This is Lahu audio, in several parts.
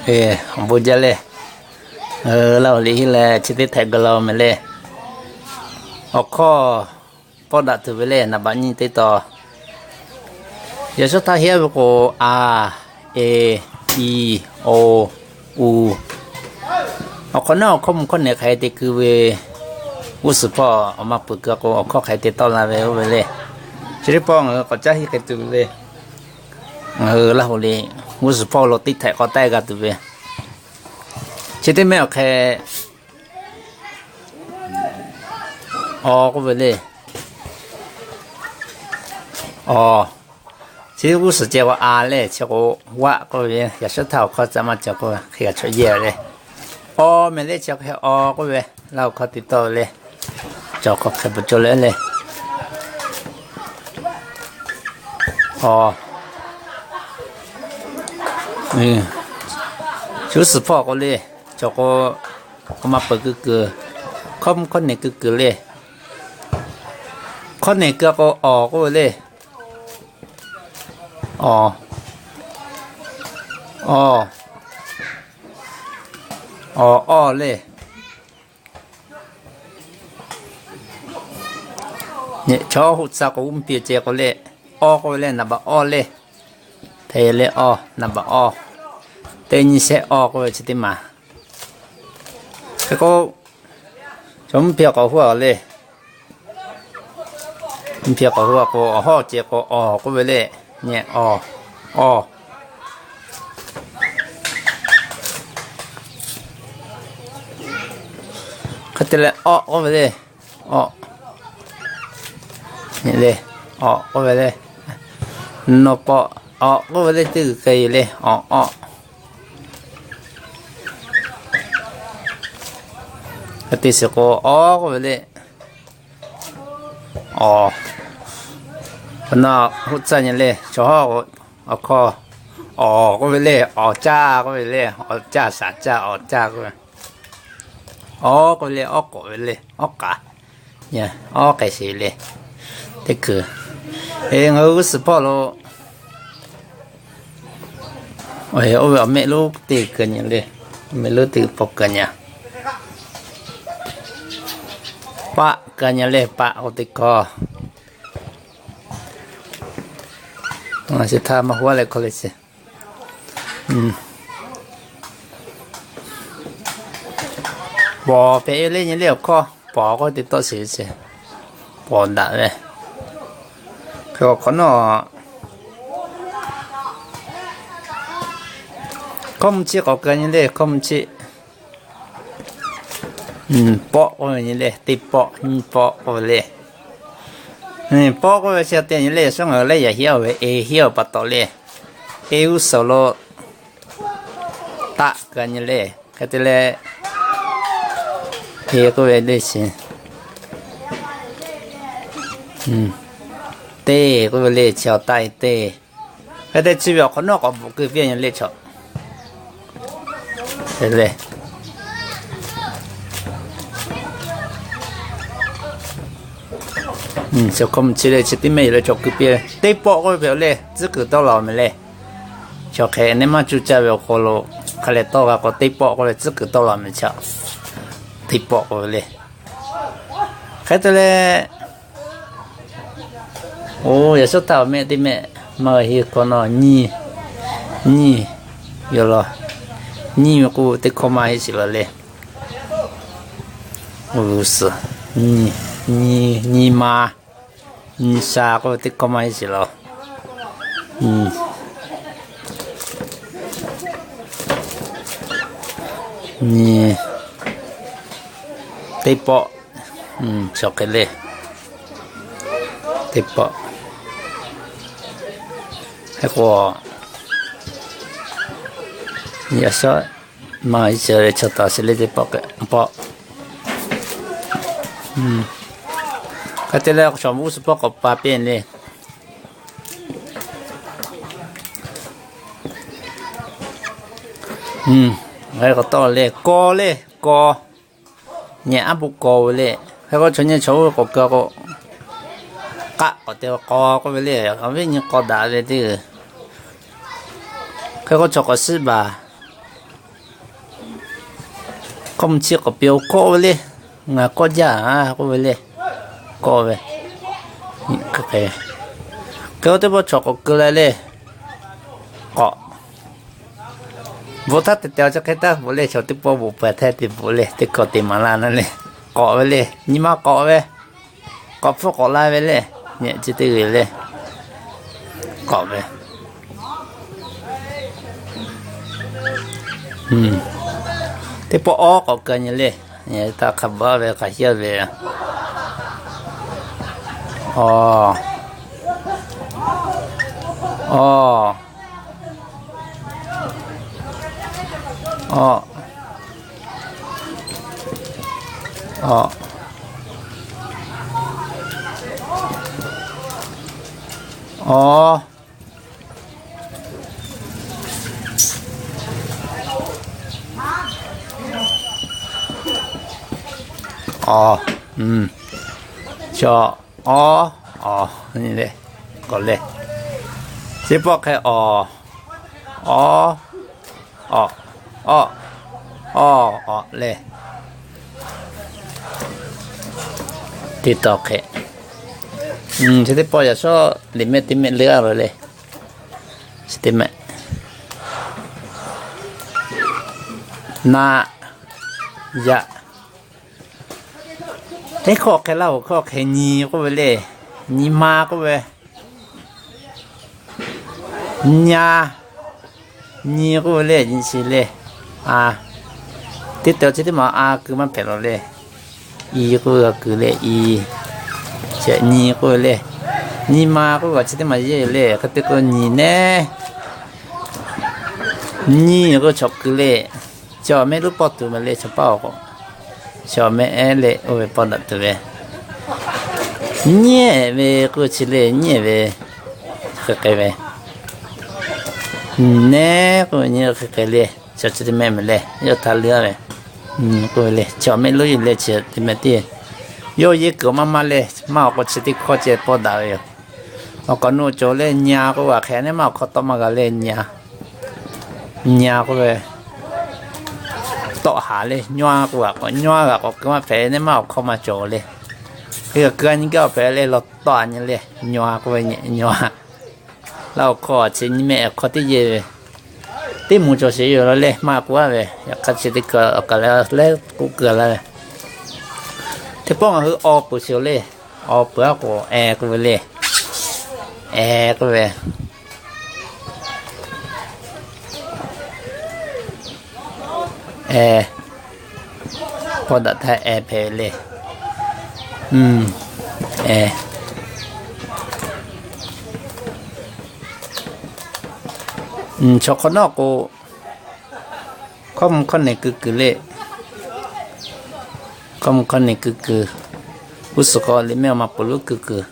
E, awˬ bon jaˇ le. Laˇ hoꞈ liꞈ henˇ leh chi teˇ htaiꞈ ga la mehˍ le. Awˬ hkawˇ pawˆ daꞈ tuˬ ve le, naˍ baꞈ nyiˇ teˇ taw. Yaꞈ shawˉ htaˇ heˆ ve k'o, a, e, i, o, u. Awˬ hk'awꞈ nawˉ awˬ hkawˇ mvuh hkawˇ nehˬ hk'aˬ hk'e te keu ve, g'uˇ suhˍ hpawˇ awˬ ma peuˬ keu k'o, awˬ hkawˇ hk'aˬ hk'e te tawˆ la ve oˇ ve le. Chi teˇ pawˆ ngaˬ hui k'awꞈ caˇ hiˆ hk'e tuˬ ve le. Ngaˬ hui Laˇ hoꞈ liꞈ g'uˇ suhˍ hpawˇ lo teˇ htaiꞈ k'awꞈ taˆ g'a tuˬ ve. Chi teˇ mehˆ awˬ hk'e, aw k'oˆ ve le. Aw. Chi g'uˇ suhˍ ceh k'o a le, chi k'o vaˆ k'oˆ ve, yaꞈ shawˉ htaˇ awˬ hkawˇ ca maˇ cawˬ k'oˆ ve hk'e g'a chawꞈ yehˇ ve le. Aw mehˍ le, chi hk'e aw k'oˆ ve, Laˇ hoꞈ hkawˇ te tawˆ ve le. Cawˬ hk'awꞈ hk'e pa cawˬ leh le. Aw. G'uˇ suhˍ hpawˇ k'o le, cawˬ k'o, k'awꞈ maˇ peuˬ keu kuiˬ, hkawˇ mvuh hkawˇ nehˬ keu kuiˬ le. Hkawˇ nehˬ keu k'o awˬ k'oˆ ve le. Aw, aw, aw, aw le. Chaw hoˆ tcuh k'o, uˉ peˬ ceh k'o le, aw k'oˆ ve le, naˍ baꞈ aw le. Hteˇ le aw, naˍ baꞈ aw. Teˇ nyi shehˆ aw k'oˆ ve chi teˇ maˬ. Hk'e k'o, chaw mvuhˇ hpiˇ k'awꞈ huˉ a le. Mvuhˇ hpiˇ k'awꞈ huˉ a k'o, awˬ hawˉ ceh k'o, awˬ k'oˆ ve le. Nyi aw, aw. Hk'e te leh, aw k'oˆ ve le. Aw. Nyi le, aw k'oˆ ve le. Nawˬ pawˆ, aw k'oˆ ve le, teˇ g'uiˬ k'ai le, aw, aw. Hk'e te shiˍ k'o, aw k'oˆ ve le. Aw. Awˬ na hoˆ tcuhˇ nyi le, chaw hawˉ k'o, awˬ hkawˇ, awˬ k'oˆ ve le, awˬ caˇ k'oˆ ve le, awˬ caˇ shaˍ caˇ awˬ caˇ k'oˆ ve. Aw k'oˆ ve le, awˉ k'oˆ ve le, awˉ k'aꞈ. Awˉ k'ai sheˍ le. Teˇ hkui. E, ngaˬ hui g'uˇ suhˍ hpawˇ lo oˇ ve awˬ mehˆ lonˉ teˇ keu nyi le. Awˬ mehˆ lonˉ teˇ pawˆ keu nyi. Paˆ keu nyi le, paˆ k'o teˇ hkawˇ. Chi htaˇ maˇ huˉ leh hkawˇ le chi. Pawˍ hpehꞈ ve le nyi le awˬ hkawˇ, pawˍ k'oˆ te tawˆ sheˍ ve chi. Pawˍ daꞈ ve. Hk'e awˬ hk'awꞈ nawˉ, hkawˇ mvuh chi k'awꞈ keu nyi le, hkawˇ mvuh chi. Pawˆ k'oˆ ve nyi le, teˇ pawˆ nyiˇ pawˆ k'oˆ ve le. Pawˆ k'oˆ ve chi te nyi le, shaˉ ngaˬ hui leh yaꞈ heˆ ve, e heˆ ve pa taw le. E g'uˇ suhˍ lo taˆ keu nyi le. Hk'e te leh, e k'oˆ ve le chi. Teˇ k'oˆ ve le chi awˬ taˆ e teˇ. Hk'e te chi ve awˬ hk'awꞈ nawˉ k'awꞈ bvuhꞈ keu piˇ nyi le chaw. Chi hkawˇ mvuh chi le chi teˇ mehˆ yoˬ leh chaw keu piˇ. Teˇ pawˆ k'oˆ ve hpehꞈ le, tcuhˉ kuiˬ tawˆ la mehˍ le. Chaw hk'e neˇ maˇ cuˇ caˇ ve awˬ hk'aw lo hk'a leh tawˆ g'a k'o, teˇ pawˆ k'oˆ ve tcuhˉ kuiˬ tawˆ la mehˍ chaw. Teˇ pawˆ k'oˆ ve le. Hk'e te leh, oˇ yaꞈ shawˉ htaˇ awˬ mehˆ teˇ mehˆ maˇ g'a heˆ hkawˇ nawˉ nyiˇ, nyiˇ, yoˬ law. Nyiˇ ve k'oˆ teˇ hkawˇ maˇ heˆ sheˍ law le. Oˇ ve suhˍ, nyi, nyi, nyi ma, nyi sha k'oˆ ve teˇ hkawˇ maˇ heˆ sheˍ law. Nyi, teˇ pawˆ, chaw hk'e le, teˇ pawˆ. Hk'e k'o, yaꞈ shawˉ maˇ heˆ sheˍ ve chaw taˍ sheˍ le teˇ pawˆ hk'e pawˆ. Hk'e te leh chaw mvuhˇ suhˍ pawˆ k'awꞈ pa piˇ le. Hk'e k'o tawˆ le, kaw le, kaw. Nyi aˉ poˆ kaw ve le. Hk'e k'o chaw nyi chaw oˇ ve k'awꞈ keu k'o, k'aˆ k'awꞈ te kaw k'oˆ ve le. Awˬ viˉ nyi kaw daꞈ ve teˇ. Hk'e k'o chaw k'awꞈ shiˉ baˬ. K'awˇ mvuh chi k'awꞈ piˇ-oˬ, kawˆ ve le. Ngaˬ kawˆ jaˇ k'oˆ ve le. Kawˆ ve. Hk'e k'o teˇ pawˆ chaw k'awꞈ keu la le. K'awꞈ. Bvuhꞈ htaˇ te te-a chi hk'e taˇ bvuhꞈ le, chaw teˇ pawˆ bvuhꞈ peuˬ htaˇ te bvuhꞈ le, teˇ kaw te maˍ laˇ na le. K'awꞈ ve le, nyi ma k'awꞈ ve. K'awꞈ hpfuhˆ k'awꞈ la ve le. Nyi chi teˇ g'uiˬ le. K'awꞈ ve. Teˇ pawˆ awˉ k'awꞈ keu nyi le. Nyi taˇ hk'a bvuhꞈ ve hk'aˬ hiˉ ve. Awˬ, awˬ, awˬ, awˬ, awˬ. Awˬ, chaw, awˬ, awˬ, le, k'awꞈ le. Chi pawˆ hk'e awˬ, awˬ, awˬ, awˬ, awˬ, awˬ le. Teˇ taw hk'e. Chi teˇ pawˆ yaꞈ shawˉ liꞈ mehˆ teˇ mehˆ leuˉ-a ve le. Chi teˇ mehˆ. Na, yaꞈ. Teˇ hkawˇ hk'e laˇ-oˬ, hkawˇ hk'e nyi k'oˆ ve le. Nyi ma k'oˆ ve. Nya, nyi k'oˆ ve le, nyi chi le. A, teˇ taw chi teˇ maˬ a keu maˇ hpehꞈ la le. I k'oˆ ve g'a keu le, i. Chi nyi k'oˆ ve le. Nyi ma k'oˆ ve chi teˇ maˬ yeˇ le, hk'e te k'o nyi nehˉ. Nyi k'o chaw keu le. Chaw mehˆ lonˉ pawˆ tuˬ ma le, chaw paˇ-oˬ k'o. Chaw mehˆ ehˉ le oˇ ve pawˆ daꞈ tuˬ ve. Nyi ve k'oˆ chi le, nyi ve. Hk'e k'ai ve. Nehˉ k'oˆ ve nyi hk'e k'ai le. Chaw chi teˇ mehˆ ma le, yawˇ htaꞈ leuˉ-a ve. K'oˆ ve le, chaw mehˆ lonˉ yuˬ le chi teˇ mehˆ teˇ. Yawˇ yeˇ kuiˬ maˇ maˇ le, maˇ-oˬ k'o chi teˇ hkawˇ ceh pawˆ daꞈ ve yoˬ. Awˬ kaꞈ nawˬ cawˬ le, nya k'oˆ ve hk'e nehˉ maˇ awˬ hkawˇ tawˆ maˇ g'a le, nya. Nya k'oˆ ve, tawˆ haˍ le, nyawˇ k'oˆ ve k'o, nyawˇ g'a k'awꞈ keu maˇ hpehꞈ nehˉ maˇ awˬ hkawˇ maˇ cawˬ le. Hk'e keu-a nyi gaˇ awˬ hpehꞈ le, law tawˆ-a nyi le, nyawˇ k'oˆ ve nyi, nyawˇ. Laˇ awˬ hkawˇ chi nyi mehˆ awˬ hkawˇ teˇ yehˇ ve. Teˇ moˍ cawˬ sheˍ yoˬ la le, maˇ k'oˆ-a ve, yaꞈ hk'aˇ chi teˇ kaꞈ awˬ kaꞈ le leh k'oˆ keu la ve. Teˇ pawˆ ngaˬ hui awˬ peuˬ sheˍ le, awˬ peuˬ-a k'o, eh k'oˆ ve le. Eh k'oˆ ve. Eh, pawˆ daꞈ htaˇ eh hpehꞈ ve le. Eh, chaw hk'awꞈ nawˉ k'o, hkawˇ mvuh hkawˇ neˬ keu kuiˬ le. Hkawˇ mvuh hkawˇ neˬ keu kuiˬ. G'uˇ suhˍ hk'aw liꞈ mehˆ awˬ ma peuˬ lonˉ keu kuiˬ.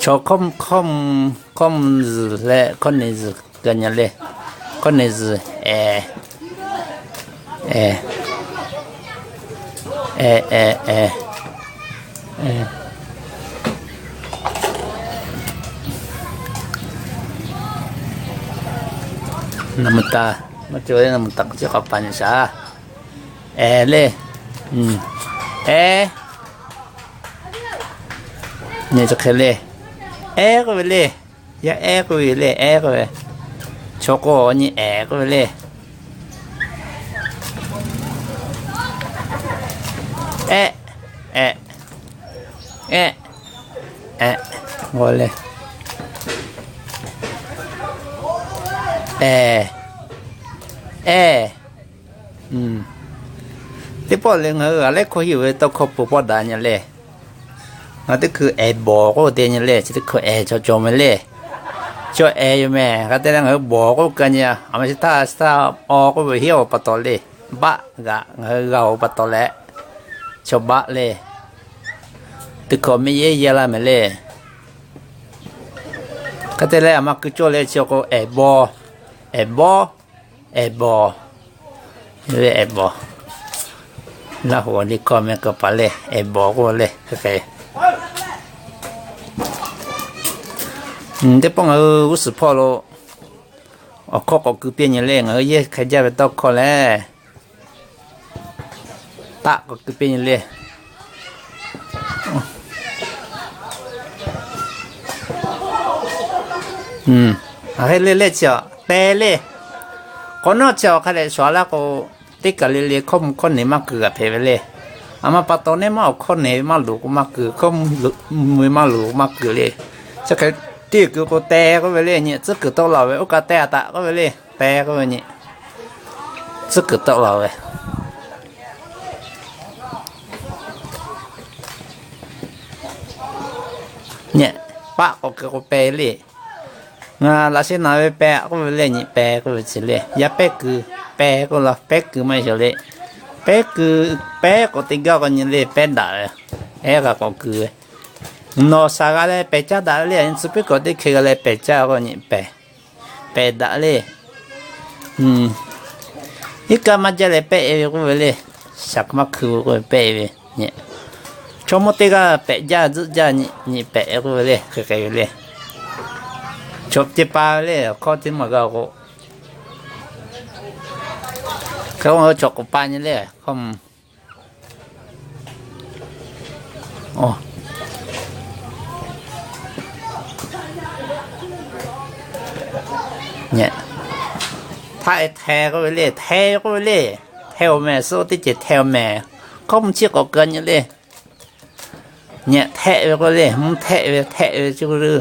Chaw hkawˇ mvuh, hkawˇ mvuh zuhˬ leh hkawˇ neˬ zuhˬ keu nyi le. Hkawˇ neˬ zuhˬ, eh, eh, eh, eh, eh. Naˍ mvuhˬ taˍ, maˇ cawˬ le, naˍ mvuhˬ taˍ k'o chi k'awꞈ paˍ nyi shaˍ. Eh le. Eh. Nyi chi hk'e le. Eh k'oˆ ve le. Yaˇ ehˉ k'oˆ ve le, ehˉ k'oˆ ve. Chaw k'o nyi ehˉ k'oˆ ve le. Ehˆ, ehˆ, ehˆ, ehˆ, g'aw le. Ehˉ, ehˉ. Teˇ pawˆ lehˬ, ngaˬ hui g'aꞈ lehˉ hkawˇ hiˉ ve tawˇ hkawˇ peuˬ pawˆ daꞈ nyi le. Ngaˬ teˇ hkui ehˉ bawˬ k'oˆ te nyi le, chi teˇ hkui ehˉ chaw cawˬ meh le. Chaw ehˉ yoˬ meh, hk'a te leh ngaˬ hui bawˬ k'oˆ keu nyi, a ma chi htaˇ, chi htaˇ awˬ k'oˆ ve hiˉ-oˬ pa taw le. Baˆ g'aꞈ ngaˬ hui g'a-oˬ pa taw leh, chaw baˆ le. Teˇ hkui mehˆ yehˇ yehˇ laˇ meh le. Hk'a te leh a ma keu cawˇ leh chi k'o ehˉ bawˬ, ehˉ bawˬ, ehˉ bawˬ, ehˉ bawˬ. Laˇ hoꞈ liꞈ hkawˇ meh keu paˍ le, ehˉ bawˬ k'oˆ le hk'e. Teˇ pawˆ ngaˬ hui g'uˇ suhˍ hpawˇ lo Awˬ hkawˇ k'awꞈ keu piˇ nyi le, ngaˬ hui yehˇ hk'e jaˇ ve tawˇ hkawˇ lehˬ, taˆ k'awꞈ keu piˇ nyi le. Aˬ hk'e le le chi aˬ te le. K'awꞈ nawˉ chi awˬ hk'a dehꞈ shawˍ laˇ k'o, teˇ kaˬ le le hkawˇ mvuh hkawˇ neˬ maˇ kuiˬ g'a hpehꞈ ve le. Aˬ ma pa taw neˇ maˇ awˬ hkawˇ neˬ ve maˇ loˍ k'o maˇ kuiˬ, hkawˇ mvuh ve maˇ loˍ k'o maˇ kuiˬ le. Chi hk'e tiˇ kuiˬ k'o te k'oˆ ve le, nyi tcuhˉ kuiˬ tawˆ la ve, oˇ kaꞈ te a taꞈ k'oˆ ve le, te k'oˆ ve nyi tcuhˉ kuiˬ tawˆ la ve. Nyi paˆ k'awꞈ keu k'o peh le. Ngaˬ laꞈ sheh naˬ ve peh k'oˆ ve le, nyi peh k'oˆ ve chi le. Yaˇ pehˉ kuiˬ, peh k'oˆ la, pehˉ kuiˬ maˇ heˆ shaˍ le. Pehˉ kuiˬ, pehˉ k'awꞈ te gaˇ k'o nyi le, pehˉ daꞈ ve. Ehˉ g'a k'awꞈ kuiˬ ve. Nawˬ shaˍ g'a leh pehˬ caˇ daꞈ ve le, tcuh piˉ k'awꞈ teˇ hk'e g'a leh pehˬ caˇ k'o nyi pehˬ, pehˬ daꞈ le. Iˉ kaˆ maˇ jaˇ leh pehˆ ve k'oˆ ve le. Shaˍ hk'aˬ maˇ hkui ve k'oˆ ve pehˆ ve. Chaw mawˇ teˇ g'aˇ pehꞈ jaˇ zuhˆ jaˇ nyi, nyi pehꞈ k'oˆ ve le, hk'e hk'e ve le. Chaw ce pa ve le, awˬ hkawˇ teˇ maˬ g'a k'o, hk'e k'o cawˬ k'oˍ pa nyi le, hkawˇ mvuh. Htaˆ e hteh k'oˆ ve le, hteh k'oˆ ve le. Hteh-oˬ mehˍ, suh teˇ ceuˬ hteh-oˬ mehˍ. Hkawˇ mvuh chi k'awꞈ keu nyi le. Nyi htehˆ ve k'oˆ le, mvuhˇ htehˆ ve, htehˆ ve chi k'oˆ le.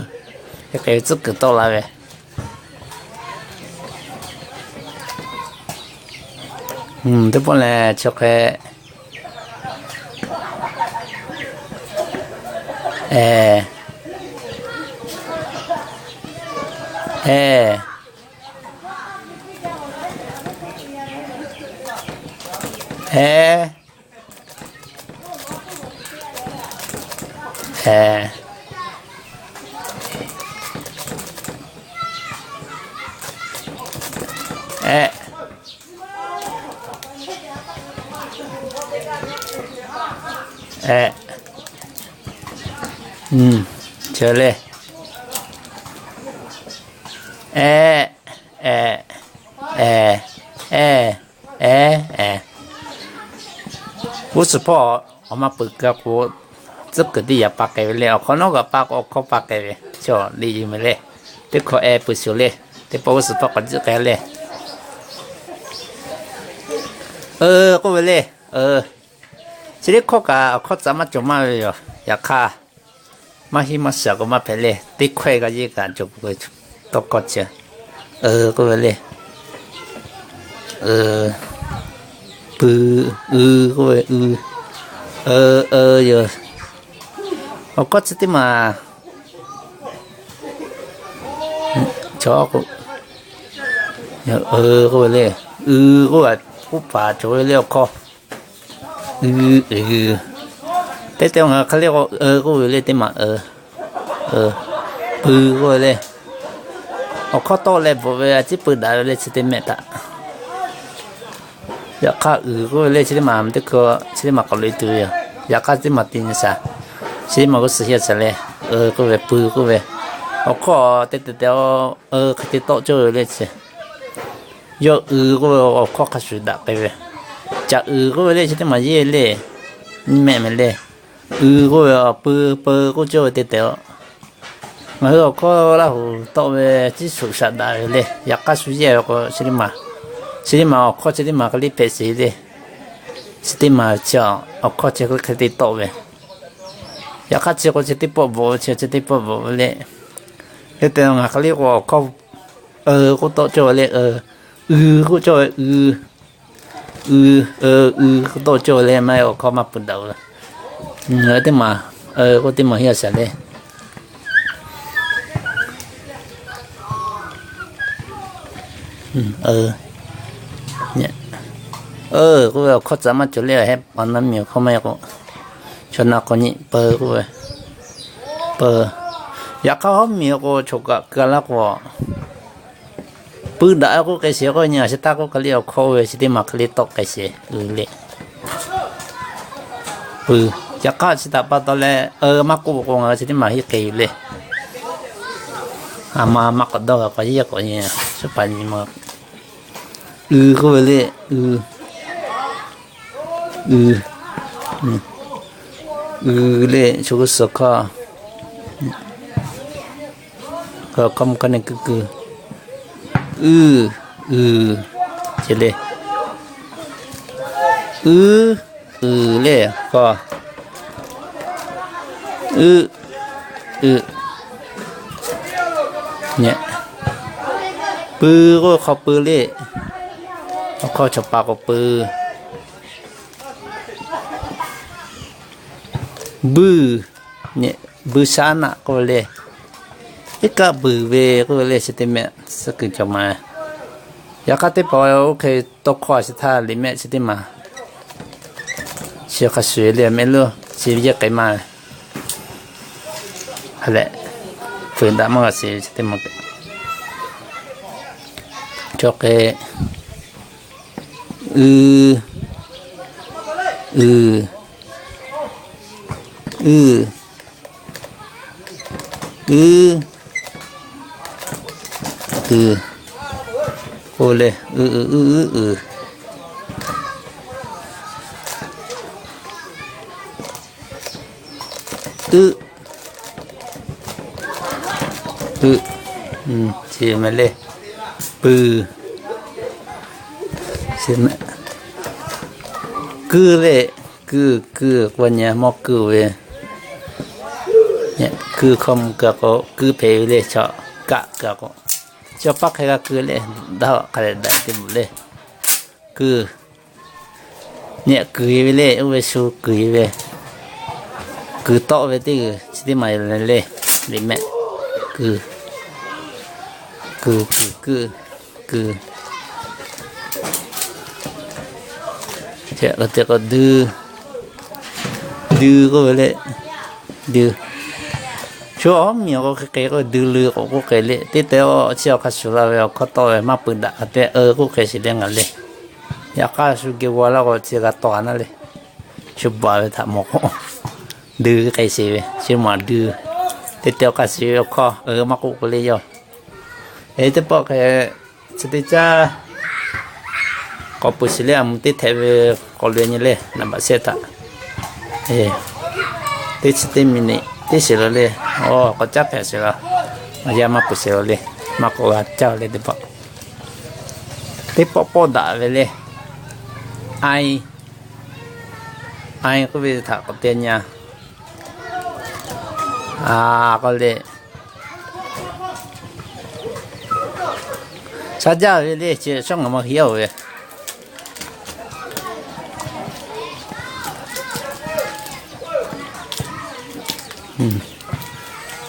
Hk'e hk'e ve tcuhˉ kuiˬ tawˆ la ve. Teˇ pawˆ lehˬ chi hk'e e, e, e, e, e, e, chi le, e, e, e, e, e, e. G'uˇ suhˍ hpawˇ awˬ ma peuˬ keu k'o, tcuhˉ kuiˬ teˇ yaꞈ pa k'ai ve le. Awˬ hk'awꞈ nawˉ g'a pa k'o, awˬ hkawˇ pa k'ai ve chaw le yuˬ meh le. Teˇ hkawꞈ e peuˬ shuˍ le. Teˇ pawˆ g'uˇ suhˍ hpawˇ k'awꞈ jiˆ k'ai le. K'oˆ ve le. Chi teˇ hkawˇ kaꞈ awˬ hkawˇ tcuh maˇ cawˬ maˇ ve yoˬ. Yaꞈ hk'aˇ, maˇ hiˆ maˇ shaˍ k'o maˇ hpehꞈ le. Teˇ hkawehˇ g'a yeˇ kaꞈ cawˬ k'o, tawˇ hkawˇ chi k'oˆ ve le. Pui, ui k'oˆ ve, ui, e, e yoˬ. Awˬ hkawˇ chi teˇ maˬ cawˬ k'o, e k'oˆ ve le. Ui k'oˆ ve k'oˆ paˍ cawˬ ve le awˬ hkawˇ. Ui, teˇ te ngaˬ hk'e le k'o, e k'oˆ ve le teˇ maˬ, e, pui k'oˆ ve le. Awˬ hkawˇ tawˆ leh bvuhꞈ ve a ciˉ pui daꞈ ve le chi teˇ mehˆ htaꞈ. Yaꞈ hk'aˇ, uiˍ k'oˆ ve le chi teˇ maˬ teˇ hkui chi teˇ maˬ k'awꞈ loꞈ e tuˬ ve yoˬ. Yaꞈ hk'aˇ chi teˇ maˬ te nyi shaˍ. Chi teˇ maˬ g'uˇ suhˍ hiˇ a shaˍ le. E k'oˆ ve, pui k'oˆ ve. Awˬ hkawˇ te te te, e hk'e te tawˆ cawˇ ve le chi. Yawˇ uiˍ k'oˆ ve awˬ hkawˇ hk'a shuˍ daꞈ k'ai ve. Caꞈ uiˍ k'oˆ ve le chi teˇ maˬ yeˇ le. Nyi mehˆ mehˍ le. Uiˍ k'oˆ ve awˬ pui, pui k'oˆ cawˇ ve te te a. Ngaˬ hui awˬ hkawˇ Laˇ huˍ tawˆ ve ciˉ shoꞈ shaꞈ daꞈ ve le. Yaꞈ hk'aˇ shu yehˇ ve k'o, chi teˇ maˬ, chi teˇ maˬ awˬ hkawˇ chi teˇ maˬ hk'e le hpehꞈ sheˍ le. Chi teˇ maˬ chi awˬ hkawˇ chi hk'e te tawˆ ve. Yaꞈ hk'aˇ chi k'o chi teˇ pawˆ bvuhꞈ ve chi, chi teˇ pawˆ bvuhꞈ ve le. Hk'e te ngaˬ hk'e le k'o awˬ hkawˇ, e k'oˆ tawˆ cawˇ ve le. Uiˍ k'oˆ cawˇ ve, uiˍ, uiˍ, uiˍ k'oˆ tawˆ cawˇ ve le, maˇ heˆ awˬ hkawˇ maˇ pui daꞈ ve. Ngaˬ hui teˇ maˬ, e k'oˆ teˇ maˬ hiˇ a shaˍ le. E k'oˆ ve awˬ hkawˇ tcuh maˇ cawˬ le, hehˉ pa naˉ miˬ awˬ hkawˇ maˇ heˆ k'o, chaw na k'awꞈ nyi peu k'oˆ ve, peu. Yaꞈ hk'aˇ hawˉ miˬ k'o choˬ kaꞈ keu laˇ k'o, pui daꞈ k'oˆ k'ai sheˍ k'o, nyi a chi taˇ k'oˆ hk'e le awˬ hkawˇ oˇ ve chi teˇ maˬ hk'e le tawˆ k'ai sheˍ uiˍ le. Pui, yaꞈ hk'aˇ chi htaꞈ pa taw leh, e maˇ k'oˆ k'o ngaˬ hui chi teˇ maˬ hiˆ k'ai uiˍ le. A ma maˇ k'awꞈ dawˇ ve k'awꞈ yeˇ k'awꞈ nyi. Uiˍ k'oˆ ve le, uiˍ, uiˍ, uiˍ le, chaw g'uˇ suhˍ hkawˇ, hkawˇ mvuh hkawˇ neh kuiˬ kuiˬ, uiˍ, uiˍ, ce le, uiˍ, uiˍ le, k'o, uiˍ, uiˍ, puiˍ k'oˆ ve hk'aw puiˍ le, awˬ hkawˇ chaw pa k'o puiˍ. Buiˬ, buiˬ shaˉ naˆ k'oˆ ve le, iˉ kaˆ buiˬ ve k'oˆ ve le, chi teˇ mehˆ suhˉ kuiˬ cawˬ ma. Yaꞈ hk'aˇ teˇ hpaˍ oˇ hk'e tawˇ hkawˇ a shu htaˇ liꞈ mehˆ chi teˇ maˬ chi hk'a shuˍ le mehˆ lo chi ve yehˇ k'ai ma ve. Hk'a leh, fuiˍ daꞈ maˇ g'a shiˍ ve chi teˇ maˬ, chaw hk'e, uiˍ, uiˍ, uiˍ, uiˍ, uiˍ, k'oˆ le, uiˍ, uiˍ, uiˍ, uiˍ, uiˍ, uiˍ, uiˍ, uiˍ, chi mehˆ le, puiˍ, chi mehˆ, kuiˬ le, kuiˬ, kuiˬ k'oˆ nyi mawˇ kuiˬ ve, kuiˬ hkawˇ mvuh kuiˬ k'o kuiˬ hpehꞈ ve le, chaw kaˆ kuiˬ k'o, chaw paˇ hk'e g'a kuiˬ le, daꞈ hk'a leh daꞈ teˇ bvuhꞈ le, kuiˬ, nyi kuiˬ ve le, oˇ ve shu kuiˬ ve, kuiˬ tawˆ ve teˇ g'uiˬ chi teˇ maˬ le, liꞈ mehˆ, kuiˬ, kuiˬ, kuiˬ, kuiˬ, kuiˬ, te k'o dui, dui k'oˆ ve le, dui, shu awˬ miˬ k'o hk'e hk'e k'oˆ dui leu k'o k'oˆ hk'e le, teˇ te chi awˬ hk'a shuˍ la ve awˬ hkawˇ tawˆ ve maˇ peuˬ daꞈ hk'a te k'oˆ hk'e shiˍ le ngaˬ le. Yaꞈ hk'aˇ shu geh g'aw laˇ k'o chi g'a tawˆ a naˉ le. Shu baˬ ve htaꞈ mawˬ k'o, dui hk'e shiˍ ve chi maˬ dui, teˇ te awˬ hk'a shuˍ ve awˬ hkawˇ maˇ k'oˆ k'o le yoˬ. Eˬ, teˇ pawˆ hk'e chi teˇ caˇ k'awꞈ peuˬ shiˍ le, a mvuh teˇ htehꞈ ve k'awꞈ loꞈ e nyi le, naˍ baꞈ shehˆ htaꞈ, teˇ chi teˇ miˬ niꞈ teˇ shiˍ la le. Oˬ, k'awꞈ caˉ hpehꞈ shiˍ la, a yaˇ maˇ peuˬ shiˍ la le, maˇ k'awꞈ g'a caˇ le teˇ pawˆ. Teˇ pawˆ pawˆ daꞈ ve le, ai, ai k'oˆ ve htaꞈ k'awꞈ te nyi a, a k'o le, sha jaˇ ve le, chi shawˉ ngaˬ ma hiˉ oˬ ve.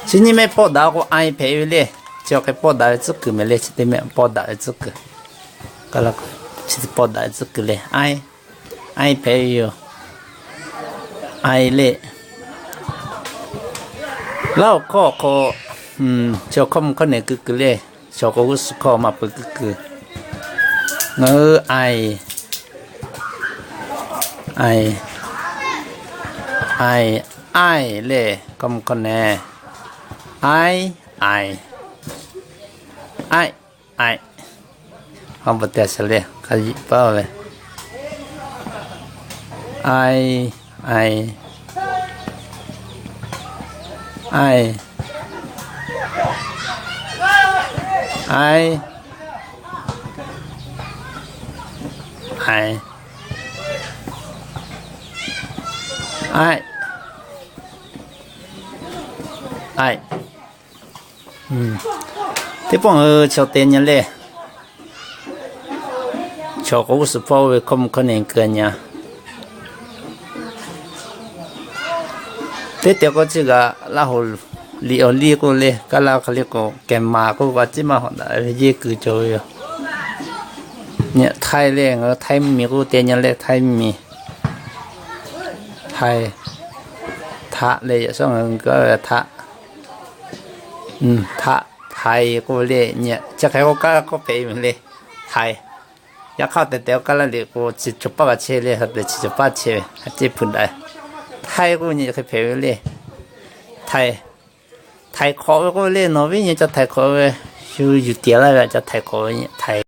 Chi nyiˇ mehˆ pawˆ daꞈ k'o ai hpehꞈ ve le. Chi awˬ hk'e pawˆ daꞈ ve tcuhˉ kuiˬ mehˍ le, chi teˇ mehˆ pawˆ daꞈ ve tcuhˉ kuiˬ. Ka la, chi pawˆ daꞈ ve tcuhˉ kuiˬ le, ai, ai hpehꞈ ve yoˬ. Ai le. Laˇ awˬ hkawˇ awˬ hk'aw, chaw hkawˇ mvuh hkawˇ nehˬ kuiˬ kuiˬ le. Chaw k'o g'uˇ suhˍ hkawˇ maˇ peuˬ kuiˬ kuiˬ. Ngaˬ hui ai, ai, ai, ai le, hkawˇ mvuh hkawˇ nehˬ, ai, ai, ai, ai. Hk'a bvuhꞈ te a shaˍ le, hk'a yiꞈ paˇ ve, ai, ai, ai, ai, ai, ai, ai. Teˇ pawˆ ngaˬ hui chaw te nyi le. Chaw k'o g'uˇ suhˍ hpawˇ ve hkawˇ mvuh hkawˇ nehˬ keu nyi a. Teˇ te k'o chi kaꞈ Laˇ huˍ liꞈ awˬ liˇ k'oˆ le, kaˇ laˇ hk'aˬ liˇ k'o kehˬ maˍ k'oˆ ve a ciˉ maˇ hawꞈ daꞈ ve yehˇ kuiˬ cawˬ ve yoˬ. Nyi Htaiˇ le, ngaˬ hui Htaiˇ miˬ k'oˆ te nyi le, Htaiˇ miˬ. Htaiˇ, htaˆ le, yaꞈ shawˉ ngaˬ hui htaˆ, htaˆ, Htaiˇ k'oˆ ve le. Nyi chi hk'e k'o kaˇ k'oˆ hpehꞈ ve le, Htaiˇ. Yaꞈ hk'aˇ tehꞈ tehꞈ kaˇ laˇ liꞈ k'o chi cawˬ paˇ g'a chehˇ le, ha tehꞈ chi cawˬ paˇ chehˇ ve a ciˉ hpu daꞈ. Htaiˇ k'oˆ nyi hk'e hpehꞈ ve le, Htaiˇ. Htaiˍ hk'awꞈ ve k'oˆ ve le, nawˬ viˉ nyi ca Htaiˍ hk'awꞈ ve, Shu yuˬ tiˍ laˇ ve aꞈ ca htaiˍ k'awꞈ ve htaiˍ.